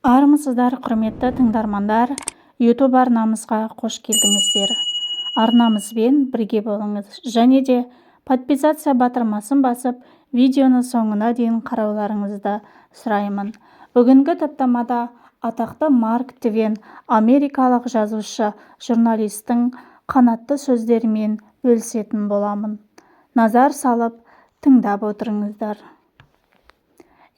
Армысыздар, құрметті тыңдармандар! YouTube арнамызға қош келдіңіздер. Арнамызбен бірге болыңыз және де подписаться батырмасын басып, видеоны соңына дейін қарауларыңызды сұраймын. Бүгінгі топтамада атақты Марк Твен, америкалық жазушы, журналистің қанатты сөздерімен бөлісетін боламын. Назар салып тыңдап отырыңыздар.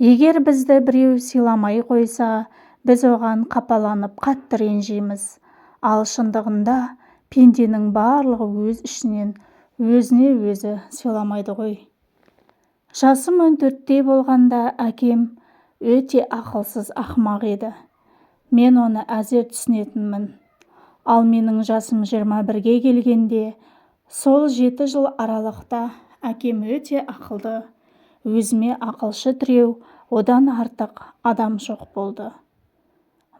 Егер бізді біреу сыйламай қойса, біз оған қапаланып, қатты ренжиміз. Ал шындығында пенденің барлығы өз ішінен өзіне өзі сыйламайды ғой. Жасым 14-те болғанда әкем өте ақылсыз ақымақ еді. Мен оны әзер түсінетінмін. Ал менің жасым 21-ге келгенде, сол 7 жыл аралықта әкем өте ақылды, өзіме ақылшы, тіреу, одан артық адам жоқ болды.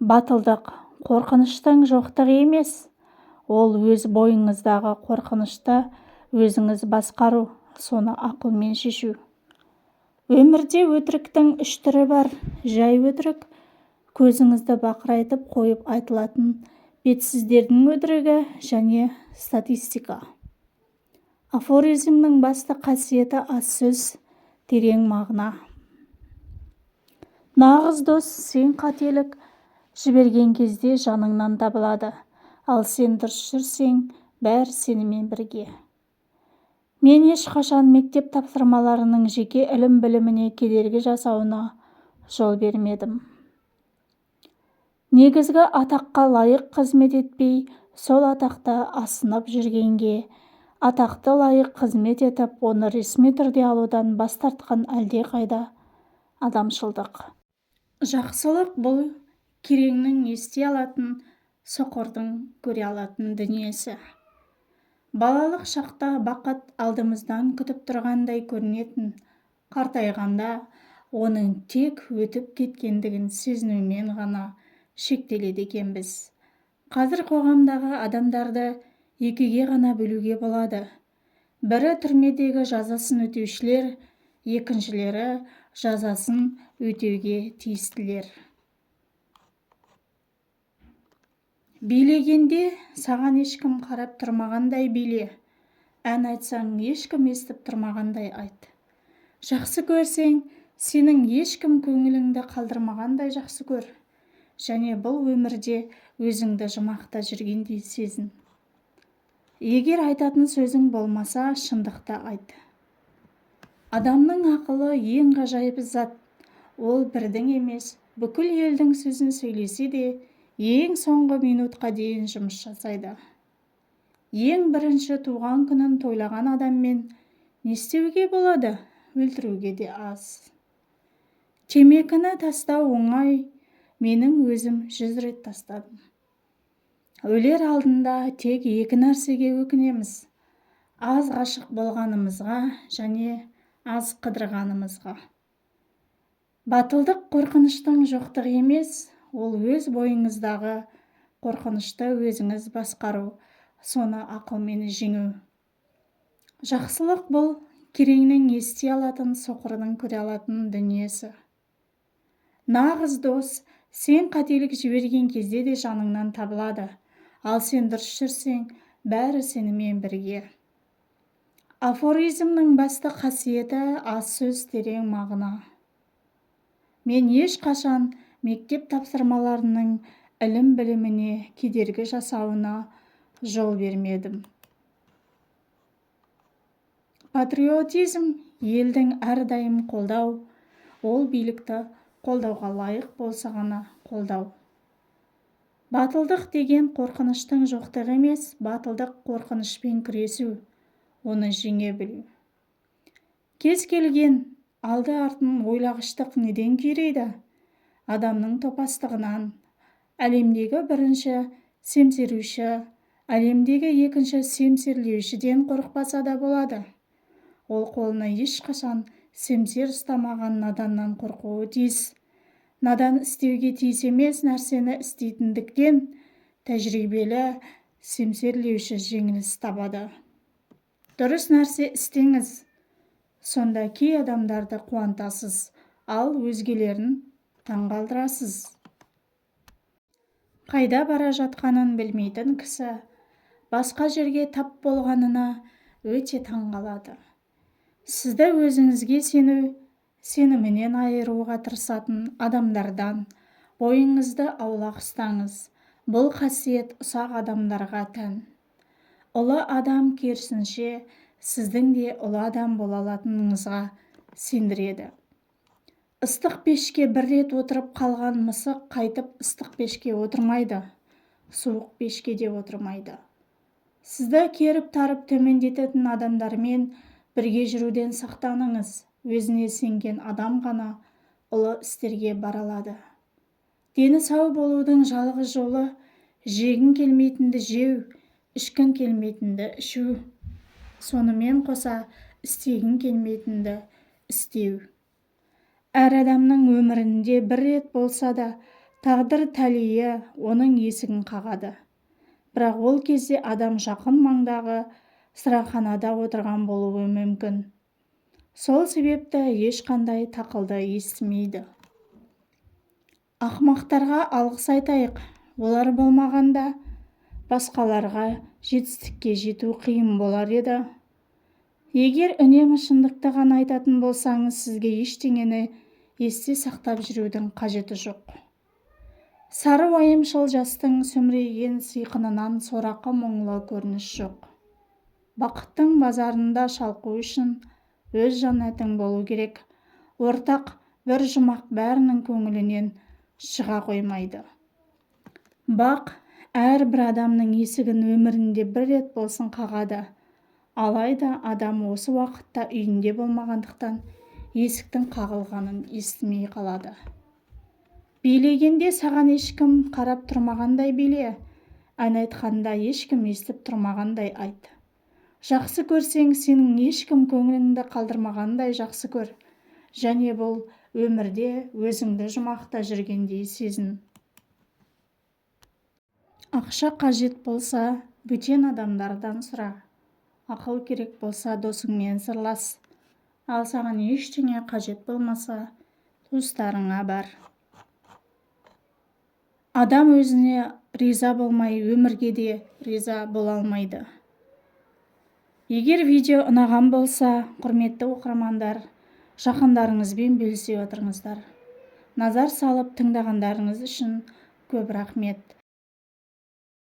Батылдық – қорқыныштың жоқтығы емес, ол өз бойыңыздағы қорқынышты өзіңіз басқару, соны ақылмен шешу. Өмірде өтіріктің үш түрі бар: жай өтірік, көзіңізді бақырайтып қойып айтылатын бетсіздердің өтірігі және статистика. Афоризмнің басты қасиеті – аз сөз, терең мағына. Нағыз дос сен қателік жіберген кезде жаныңнан табылады, ал сен дұрыс жүрсең, бәрі сенімен бірге. Мен ешқашан мектеп тапсырмаларының жеке ілім-біліміне кедергі жасауына жол бермедім. Негізгі атаққа лайық қызмет етпей, сол атақты асынып жүргенге атақты лайық қызмет етіп, оны ресми түрде алудан бас тартқан әлдеқайда адамшылдық. Жақсылық – бұл кереңнің ести алатын, соқырдың көре алатын дүниесі. Балалық шақта бақыт алдымыздан күтіп тұрғандай көрінетін. Қартайғанда оның тек өтіп кеткендігін сезінумен ғана шектеледі екенбіз. Қазір қоғамдағы адамдарды екіге ғана бөлуге болады: бірі – түрмедегі жазасын өтеушілер, екіншілері – жазасын өтеуге тиістілер. Билегенде саған ешкім қарап тұрмағандай биле, ән айтсаң, ешкім естіп тұрмағандай айт. Жақсы көрсең, сенің ешкім көңіліңді қалдырмағандай жақсы көр және бұл өмірде өзіңді жұмақта жүргендей сезін. Егер айтатын сөзің болмаса, шындықты айт. Адамның ақылы – ең ғажайып зат. Ол бірдің емес, бүкіл елдің сөзін сөйлесе де, ең соңғы минутқа дейін жұмыс жасайды. Ең бірінші туған күнін тойлаған адаммен не істеуге болады, өлтіруге де аз. Темекіні тастау оңай, менің өзім 100 рет тастадым. Өлер алдында тек екі нәрсеге өкінеміз: аз ғашық болғанымызға және аз қыдырғанымызға. Батылдық – қорқыныштың жоқтығы емес, ол өз бойыңыздағы қорқынышты өзіңіз басқару, соны ақылмен жеңу. Жақсылық – бұл кереңнің ести алатын, соқырдың көре алатын дүниесі. Нағыз дос сен қателік жіберген кезде де жаныңнан табылады, ал сен дұрыс жүрсең, бәрі сенімен бірге. Афоризмнің басты қасиеті – аз сөз, терең мағына. Мен ешқашан мектеп тапсырмаларының ілім-біліміне кедергі жасауына жол бермедім. Патриотизм – елдің әрдайым қолдау, ол билікті қолдауға лайық болса ғана қолдау. Батылдық деген қорқыныштың жоқтығы емес, батылдық – қорқынышпен күресу, оны жеңе білу. Кез келген алды-артын ойлағыштық неден күйрейді? Адамның топастығынан. Әлемдегі бірінші семсеруші әлемдегі екінші семсерлеушіден қорықпаса да болады. Ол қолына ешқашан семсер ұстамаған наданнан қорқуы тиіс. Надан істеуге тиіс емес нәрсені істейтіндіктен, тәжірибелі семсерлеуші жеңіліс табады. Дұрыс нәрсе істеңіз, сонда кей адамдарды қуантасыз, ал өзгелерін таңғалдырасыз. Қайда бара жатқанын білмейтін кісі басқа жерге тап болғанына өте таңғалады. Сізді өзіңізге сену сенімінен айыруға тырысатын адамдардан бойыңызды аулақ ұстаңыз. Бұл қасиет ұсақ адамдарға тән. Ұлы адам керісінше сіздің де ұлы адам бола алатыныңызға сендіреді. Ыстық пешке бір рет отырып қалған мысық қайтып ыстық пешке отырмайды, суық пешке де отырмайды. Сізді керіп-тарып төмендететін адамдармен бірге жүруден сақтаныңыз. Өзіне сенген адам ғана ұлы істерге бара алады. Дені сау болудың жалғыз жолы – жегің келмейтінді жеу, ішкің келмейтінді ішу, сонымен қоса істегің келмейтінді істеу. Әр адамның өмірінде бір рет болса да тағдыр тәлейі оның есігін қағады. Бірақ ол кезде адам жақын маңдағы сыраханада отырған болуы мүмкін. Сол себепті ешқандай тақылды естімейді. Ақымақтарға алғыс айтайық. Олар болмағанда, басқаларға жетістікке жету қиын болар еді. Егер үнемі шындықты ғана айтатын болсаңыз, сізге ештеңені есте сақтап жүрудің қажеті жоқ. Сары уайымшыл жастың сүмірейген сиқынан сорақы, мұңлы көрініс жоқ. Бақыттың базарында шалқу үшін өз жәннатың болу керек. Ортақ бір жұмақ бәрінің көңілінен шыға қоймайды. Бақ әрбір адамның есігін өмірінде бір рет болсын қағады. Алайда адам осы уақытта үйінде болмағандықтан, есіктің қағылғанын естімей қалады. Билегенде саған ешкім қарап тұрмағандай биле, ән айтқанда ешкім естіп тұрмағандай айт. Жақсы көрсең, сенің ешкім көңіліңді қалдырмағандай жақсы көр және бұл өмірде өзіңді жұмақта жүргендей сезін. Ақша қажет болса, бөтен адамдардан сұра. Ақыл керек болса, досыңмен сырлас. Ал саған ештеңе қажет болмаса, туыстарыңа бар. Адам өзіне риза болмай, өмірге де риза бола алмайды. Егер видео ұнаған болса, құрметті оқырмандар, жақындарыңызбен бөлісе отырыңыздар. Назар салып тыңдағандарыңыз үшін көп рахмет.